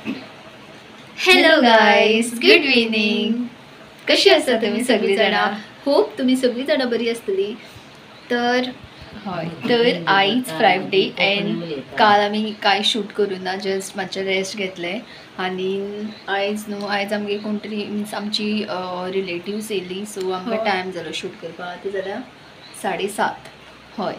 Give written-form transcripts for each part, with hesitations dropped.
Hello guys, good evening. कशी आसा तुमी सगळीं जाणां? होप तुमी सगळीं जाणां बरी आसतली. तर हय, तर आयज फ्रायडे अँड काल आमी कांय शूट करूं ना, जस्ट मातशें रेस्ट घेतलें. आनी आयज न्हू, आयज आमगे कोण तरी मिन्स आमची रिलेटिव्स येयली, सो आमकां टायम जालो शूट करपाक. आतां जाल्यार 7:30, हय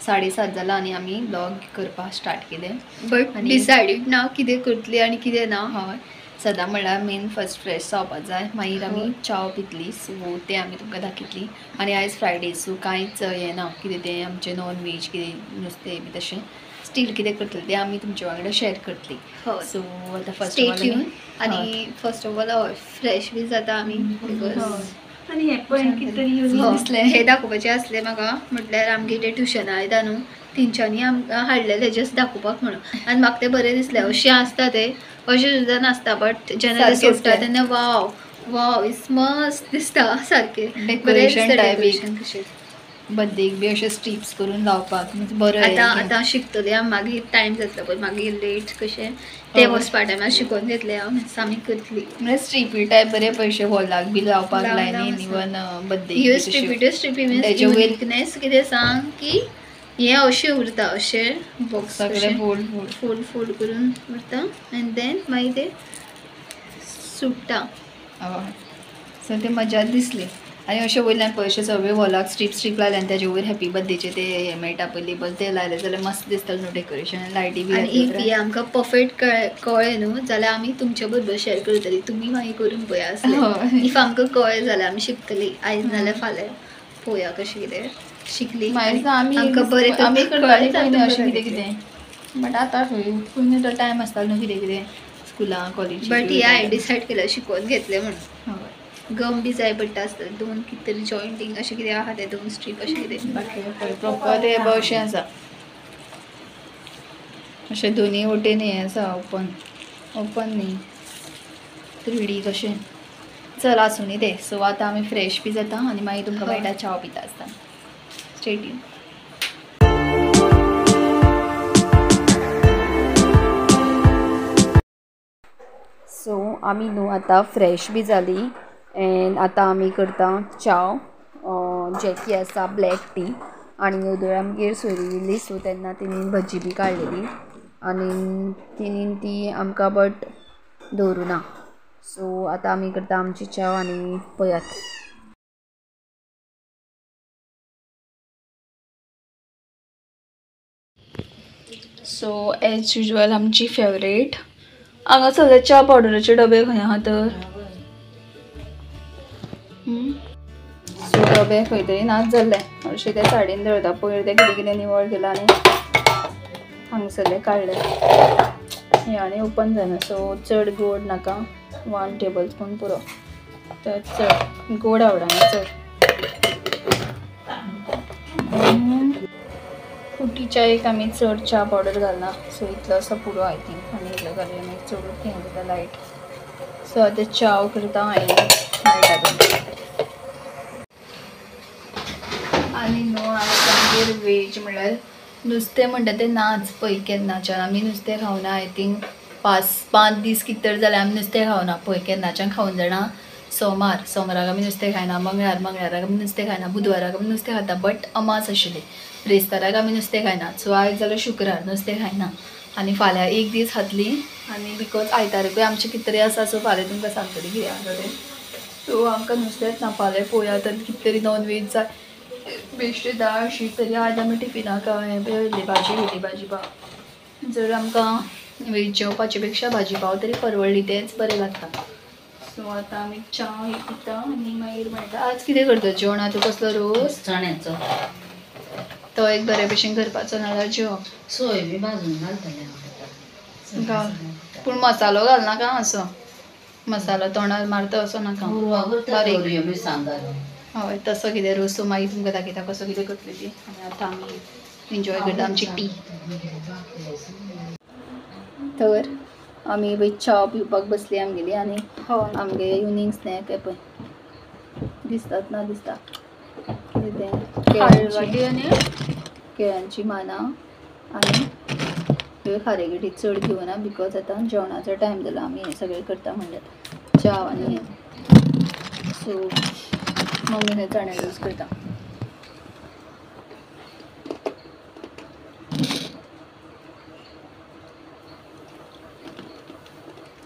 7:30 जाला आनी आमी ब्लॉग करपाक स्टार्ट केलें. बट डिसायडीड ना कितें करतली आनी कितें ना. हय, सदां म्हणल्यार मेन फर्स्ट फ्रेश जावपाक जाय, मागीर आमी च्याव पितली, सो तें आमी तुमकां दाखयतली. आनी आयज फ्रायडे, सो कांयच हें ना कितें तें आमचें नॉन वेज कितें नुस्तें बी तशें स्टील कितें करतलें तें आमी तुमचे वांगडा शेअर करतली. सो आतां फर्स्ट आनी फर्स्ट ऑफ ऑल हय फ्रेश बी जाता आमी, because आनी हें पळय कितें तरी युनीक दिसलें, हें दाखोवपाचें आसलें म्हाका. म्हटल्यार आमगे तें ट्युशनां येता न्हू, तेंच्यांनी आमकां हाडलेलें जस्ट दाखोवपाक म्हणून, आनी म्हाका तें बरें दिसलें. अशें आसता तें, अशें सुद्दां नासता, बट जेन्ना तें सोडटा तेन्ना वाव वाव it's मस्त दिसता सारकें डेकोरेशन टायप कशें. बड्डेक बी अशें स्ट्रिप्स करून लावपाक बरें. आतां आतां शिकतलें हांव, मागीर टायम जातलो पळय, मागीर लेट कशें तें वचपा टायमार शिकोवन घेतलें हांव, आमी करतली. म्हणजे स्ट्रिपी टायप बरें पयशे हॉलाक बी लावपाक लायनी, इवन बड्डे ह्यो स्ट्रिपी स्ट्रिपी मिन्स युनिकनेस कितें सांग की हें अशें उरता, अशें बॉक्स सगळें फोल्ड फोल्ड फोल्ड करून उरता आनी देन मागीर तें सुट्टा. हय, सो तें मजाच दिसली. आनी अशें वयल्यान पयशे सगळे हॉलाक स्ट्रीप स्ट्रीप लायले आनी तेजे वयर हॅपी बर्थडेचे ते हें मेळटा पळय लेबल, ते लायले जाल्यार मस्त दिसतलें न्हू डेकोरेशन, लायटी बी. आनी if हें आमकां परफेक्ट कळ्ळें न्हू जाल्यार आमी तुमचे बरोबर शेअर करतली, तुमी मागीर करून पळया आसलें. If आमकां कळ्ळें जाल्यार आमी शिकतली, आयज नाल्यार फाल्यां पळोवया कशें कितें शिकली. आमकां बरें आमी करतालीं अशें कितें कितें, बट आतां खंय तो टायम आसतालो न्हू कितें कितें स्कुलां कॉलेजी. बट हें हांवें डिसायड केलें शिकोवन घेतलें म्हणून. गम बी जाय पडटा आसता, दोन कितें तरी जॉयंटींग अशें कितें आहा तें, दोन स्ट्रीप अशें कितें प्रॉपर तें अशें आसा, अशें दोनी वटेन हें आसा ओपन ओपन न्ही 3D कशें. चल आसूं न्ही तें. सो आतां आमी फ्रेश बी जाता आनी मागीर तुमकां मेळटा च्याव पिता आसतना. Stay tune. सो आमी न्हू आतां फ्रेश बी जाली एंड आतां आमी करता च्याव, जेकी आसा ब्लॅक टी. आनी ओदोळ आमगेर सोयरी येयल्ली, सो तेन्ना तेणी भजी बी काडलेली आनी तेणीन ती आमकां बट दवरूं ना. सो आतां आमी करता आमची च्याव आनी पळयात. सो एज युजल आमची फेवरेट हांगा सगळे च्या पावडराचे डबे खंय आहा तर, सो डबे खंय तरी नाच जाल्ले, हरशीं ते सायडीन दवरता. पयर ते कितें कितें निवळ केलां आनी हांगसरले काडले, हें आनी ओपन जायना. सो चड गोड नाका, 1 टेबल स्पून पुरो, तर चड गोड आवडना चड. फुटी च्यायेक आमी चड च्या पावडर घालना, सो इतलो असो पुरो I think. आनी इल्लो घालूया मागीर चडूच हें जाता लायट. सो आतां च्याव करता आनी मेळटा तुमकां. आनी न्हू आज आमगेर वेज म्हणल्यार नुस्तें म्हणटा तें नाच पळय केन्नाच्यान आमी नुस्तें खावना. I think 5 दीस कितें तरी जालें आमी नुस्तें खावना. पळय केन्नाच्यान खावन जाणा, सोमार सोमाराक आमी नुस्तें खायना, मंगळार मंगळाराक आमी नुस्तें खायना, बुधवाराक आमी नुस्तें खाता, बट अमास आशिल्ली, ब्रेस्ताराक आमी नुस्तें खायना. सो आयज जालो शुक्रार, नुस्तें खायना आनी फाल्यां एक दीस खातली. आनी because आयतारकूय आमचें कितें तरी आसा, सो फाल्यां तुमकां सांगतली कितें आसा तें. सो आमकां नुस्तेंच ना, फाल्यां पळोवया आतां कितें तरी नॉन वेज जाय, बेश्टे दाळ शीत तरी. आज आमी टिफिनाक हें व्हेल्ली भाजी व्हेली, भाजी पाव. जर आमकां वेज जेवपाचे पेक्षा भाजी पाव तरी परवडली, तेंच बरें लागता. सो आतां आमी च्या पिता आनी मागीर मेळटा. आज कितें करता जेवण? आतां कसलो रोस? चण्याचो. तो एक बरे भशेन करपाचो, नाल्यार जेवप. सोय बी भाजून घालतलें हांव घाल, पूण मसालो घालनाका असो, मसालो तोंडार मारता असो नाका. हय तसो कितें रोस मागीर तुमकां दाखयता कसो कितें करतली ती. आनी आतां आमी एन्जॉय करता आमची टी. तर आमी पळय च्या पिवपाक बसली आमगेली. आनी आमगे इवनींग स्नॅक हें पळय दिसतात ना दिसता कितें तें, केळ्यांची मानां आनी ह्यो खारे गिटी चड घेवना because आतां जेवणाचो टायम जाला, आमी हें सगळें करता म्हणल्यार च्या आनी हें. सो मम्मी हे चणे रोस करता.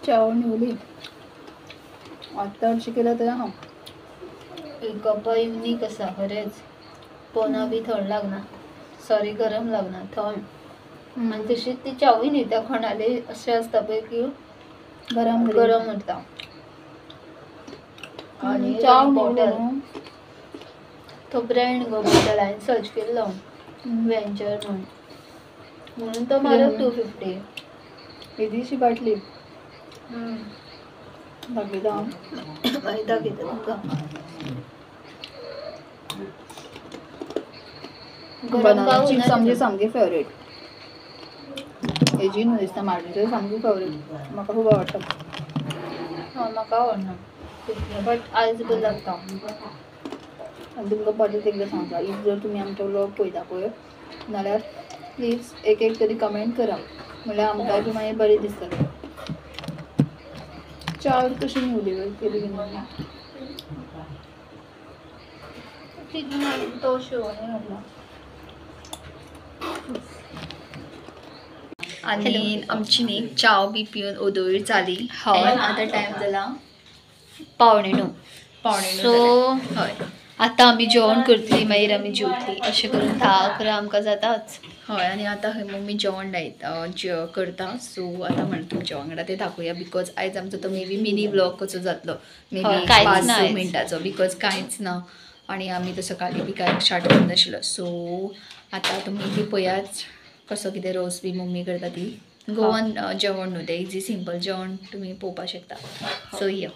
च्याव न्हिवली आतां अशें केल्यार तर हांव एक कप युनीक आसा खरेंच, पोना बी थंड लागना, सॉरी गरम लागना, थंड. आनी तशीच ती च्यावूय न्हिवता, कोणाले अशें आसता पळय की गरम गरम उरता. आनी च्याव बॉटल तो ब्रँड गो बॉटल हांवें सर्च केल्लो वेंचर म्हणून, म्हणून तो म्हारग 250. येदीशी बाटली दाखयता हांव, मागीर दाखयता तुमकां. बनाना चिप्स आमचे सामके फेवरेट, हेजी न्हू दिसता म्हाजी सामकी फेवरेट, म्हाका खूब आवडटा. हय म्हाका आवडना बट आयज बरें लागता. आनी तुमकां परत एकदां सांगता, if जर तुमी आमचो व्लॉग पळयता पळय नाल्यार प्लीज एक एक तरी कमेंट करा, म्हणल्यार आमकांय बी मागीर बरें दिसतलें. च्या कशी न्हिवली केली तितून तो शिवोन घातला. आनी आमची न्ही च्याव बी पिवन ओदोळ जाली. हय आतां टायम जाला 8:45. 8:45. सो हय आतां आमी जेवण करतली, मागीर आमी जेवतली, अशें करून 10-11 आमकां जाताच. हय आनी आतां खंय मम्मी जेवण लायता करता. सो आतां म्हणटा तुमच्या वांगडा तें दाखोवया because आयज आमचो तो मे बी मिनी व्लॉग कसो जातलो, मे बी 5-6 मिनटाचो, because कांयच ना आनी आमी तो सकाळी बी कांय स्टार्ट करूंक नाशिल्लो. सो आतां तुमी बी पळयात कसो कितें रोस बी मम्मी करता ती. गोवन जेवण न्हू तें, इजी सिंपल जेवण तुमी पळोवपाक शकता. सो यो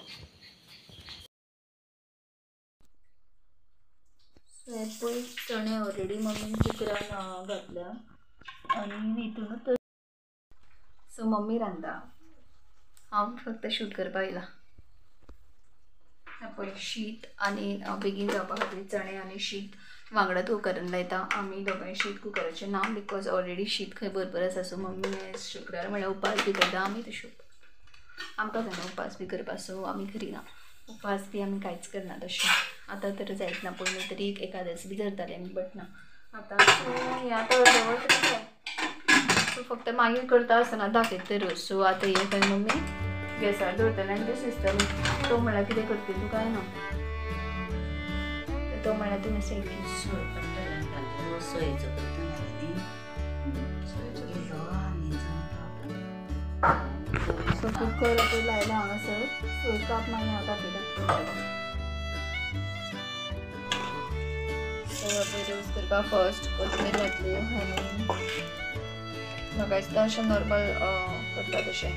पळय चणे ऑलरेडी मम्मीन कुकरान घातल्या आनी हितूनच. सो मम्मी रांदता, हांव फक्त शूट करपाक येयला. पळय शीत आनी बेगीन जावपा खातीर चणे आनी शीत वांगडात कुकरान लायता. आमी दोगांय शीत कुकराचें ना because already शीत खंय भरपूर आसा. सो मम्मी शुक्रार म्हळ्यार उपास बी करता, आमी तशें आमकां जायना उपास बी करपाक, सो आमी करिना उपास बी, आमी कांयच करना तशें. आतां तर जायत ना, पयलीं तरी एकादस बी धरताले आमी बट ना आतां. सो हें आतां अर्दवट जालें, सो फक्त मागीर करता आसतना दाखयता रोस. सो आतां हें खंय मम्मी गॅसार दवरतलें आनी तें शिजतलें. तो म्हळ्यार कितें करतली तूं काय ना, तो म्हळ्यार तुमी सोय पडटलें, रोस सोयेचो करता. सो कुकर पळय लायला हांगासर, सोय काप मागीर हांव दाखयता. सो पळय रोस करपाक फर्स्ट कोथमीर घातली आनी म्हाका दिसता अशें नॉर्मल करता तशें.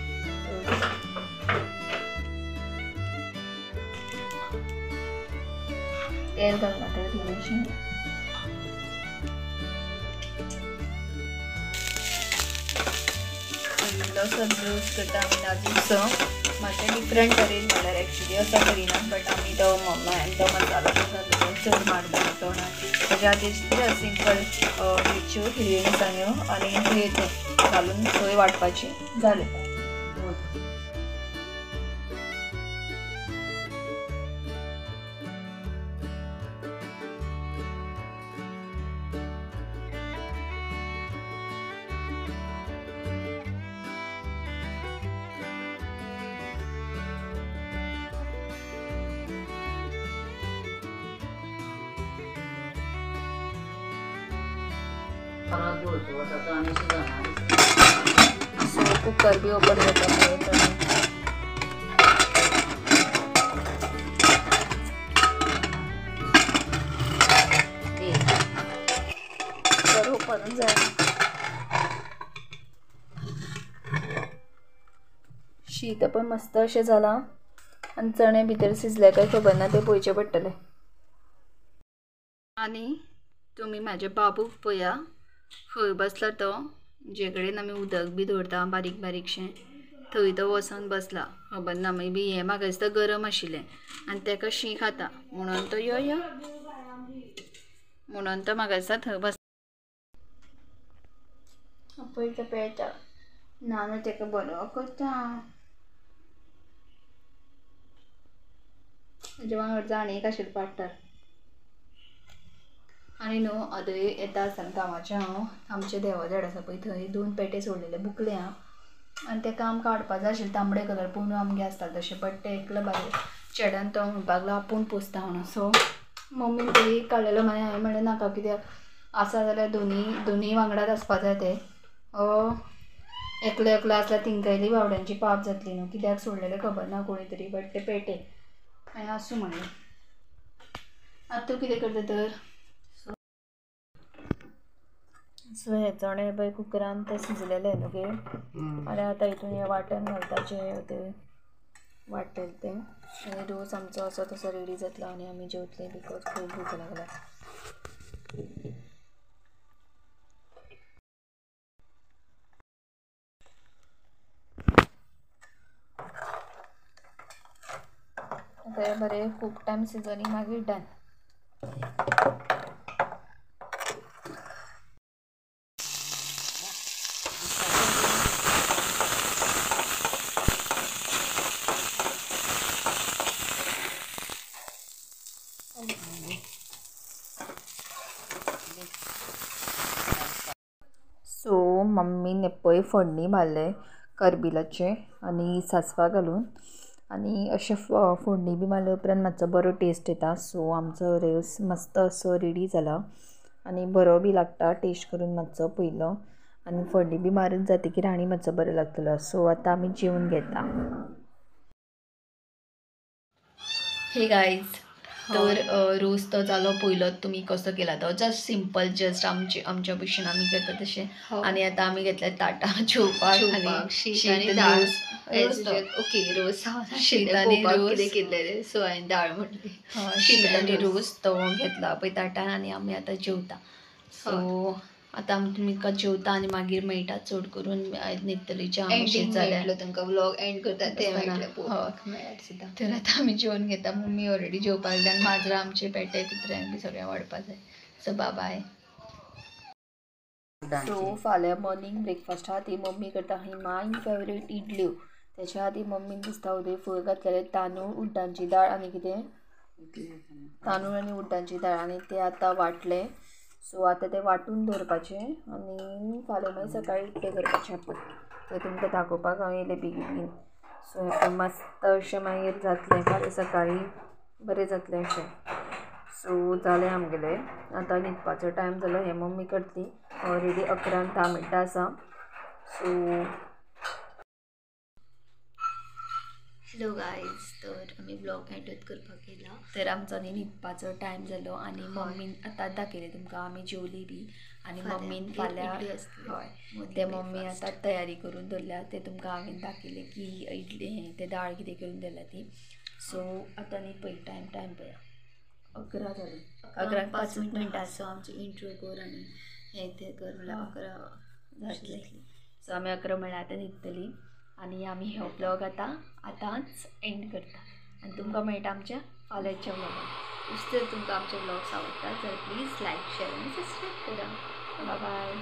तेल घालना तें थोडेशें, इल्लोसो रोस करता आमी नाजूकसो, मातशें डिफरंट तरेन म्हणल्यार एक्चुली असो करिना बट आमी तो तो मसालो घातलो चड मारता तोंडाक, ताच्या खातीर जस्ट सिंपल मिरच्यो, हिरव्यो मिरसांग्यो आनी तें घालून सोय वांटपाची जालें. सो कुकर बी ओपन जाता पळय. कुकर ओपनूच जायना. शीत पण मस्त अशें जालां आनी चणे भितर शिजले काय खबर ना, ते पळोवचें पडटलें. आनी तुमी म्हाज्या बाबूक पळया खंय बसला तो, जे कडेन आमी उदक बी दवरता बारीक बारीकशें थंय तो वचोन बसला, खबर ना मे बी हें म्हाका दिसता गरम आशिल्लें आनी ताका शीं खाता म्हणून तो यो यो म्हणून तो म्हाका दिसता थंय बसला. पळय तो पेळटा. ना न्हू तेका बरो करता तेजे वांगडचा आनी एक आशिल्लो पार्टनर. आनी न्हू आतां येता आसतना कामाचें हांव आमचें देवादेड आसा पळय थंय 2 पेटे सोडलेले बुकले आं आनी तेका आमकां हाडपा जाय आशिल्ले तांबडे कलर पूण आमगे आसताले तशें बट ते एकलो बारीक चेड्यान तो म्हणपाक लागलो आपूण पोसता म्हणून. सो मम्मीन ते एक काडलेलो मागीर हांवें म्हणलें नाका कित्याक आसा जाल्यार दोनी वांगडाच आसपा जाय ते एकलो एकलो आसल्यार तिंकायली बावड्यांची पाप जातली न्हू कित्याक सोडलेलें खबर ना कोणी तरी बट ते पेटे हांवें आसूं म्हणलें. आतां तूं कितें करता तर? सो हे चणे पळय कुकरान ते शिजलेले न्हू गे आनी आतां हितून हें वांटण घालपाचें तें वांटलेलें तें आनी रोस आमचो असो तसो रेडी जातलो आनी आमी जेवतले because खूब भूक लागल्या. आतां बरें खूब टायम सिजनींग मागीर डन. सो मम्मीन पळय फोडणी मारले करबिलाचे आनी सांसवां घालून आनी अशें फोडणी बी मारल्या उपरांत मातसो बरो टेस्ट येता. सो आमचो रोस मस्त असो रेडी जाला आनी बरो बी लागता टेस्ट करून मातसो पयलो आनी फोडणी बी मारून जातकीर आनी मातसो बरो लागतलो. सो आतां आमी जेवन घेता. हे गायज, तर रोस तो जालो पयलो तुमी कसो केला तो जस्ट सिंपल जस्ट आमचे आमच्या भशेन आमी करता तशें. आनी आतां आमी घेतले ताटां जेवपाक आनी दाळ ओके रोस शीत आनी रोस केल्लेले. सो हांवें दाळ म्हटली शीत आनी रोस तो घेतला पळय ताटान आनी आमी आतां जेवता. सो आतां आमी तुमकां जेवता आनी मागीर मेळटा चड करून न्हिदतली जाल्यार तुमकां व्लॉग एंड करता ते मेळटले पळोवपाक मेळ्यार सुद्दां. तर आतां आमी जेवन घेता. मम्मी ऑलरेडी जेवपाक लागल्या आनी माजरां आमचे पेटे कुत्र्यांक बी सगळें वाडपा जाय. सो बाय. सो फाल्यां मॉर्निंग ब्रेकफास्टा खातीर मम्मी करता ही माय फेवरेट इडल्यो. तेच्या खातीर मम्मीन दिसता उदय फूल घातलेले तांदूळ उड्डांची दाळ आनी कितें तांदूळ आनी उड्डांची दाळ आनी ते आतां वांटले. सो आतां ते वांटून दवरपाचें आनी फाल्यां मागीर सकाळीं इडले करपाचें पळय ते तुमकां दाखोवपाक हांव येयलें बेगीन बेगीन. सो हें मस्त अशें मागीर जातलें फाल्यां सकाळीं बरें जातलें अशें. सो जालें आमगेलें आतां न्हिदपाचो टायम जालो. हें मम्मी करतली ऑलरेडी 11:10 आसा. सो हॅलो गायज, तर आमी ब्लॉग एंडूच करपाक येयला. तर आमचो न्ही न्हिदपाचो टायम जालो आनी मम्मीन आतांच दाखयलें तुमकां आमी जेवली बी आनी मम्मीन फाल्यां हय ते मम्मी आतां तयारी करून दवरल्या ते तुमकां हांवें दाखयलें की इडली ते दाळ कितें करून दवरल्या ती. सो आतां न्ही पळय टायम टायम पळया 11 जाली 11:05. सो आमचें इंट्रो कर आनी हें तें कर म्हणल्यार 11 जातले. सो आमी 11 म्हळ्यार आतां न्हिदतलीं आनी आमी हो ब्लॉग आतां आतांच एंड करता आनी तुमकां मेळटा आमच्या फाल्यांच्या ब्लॉगान. जर तुमकां आमचे ब्लॉग्स आवडटा तर प्लीज लायक शेअर आनी सबस्क्रायब करा. बाय.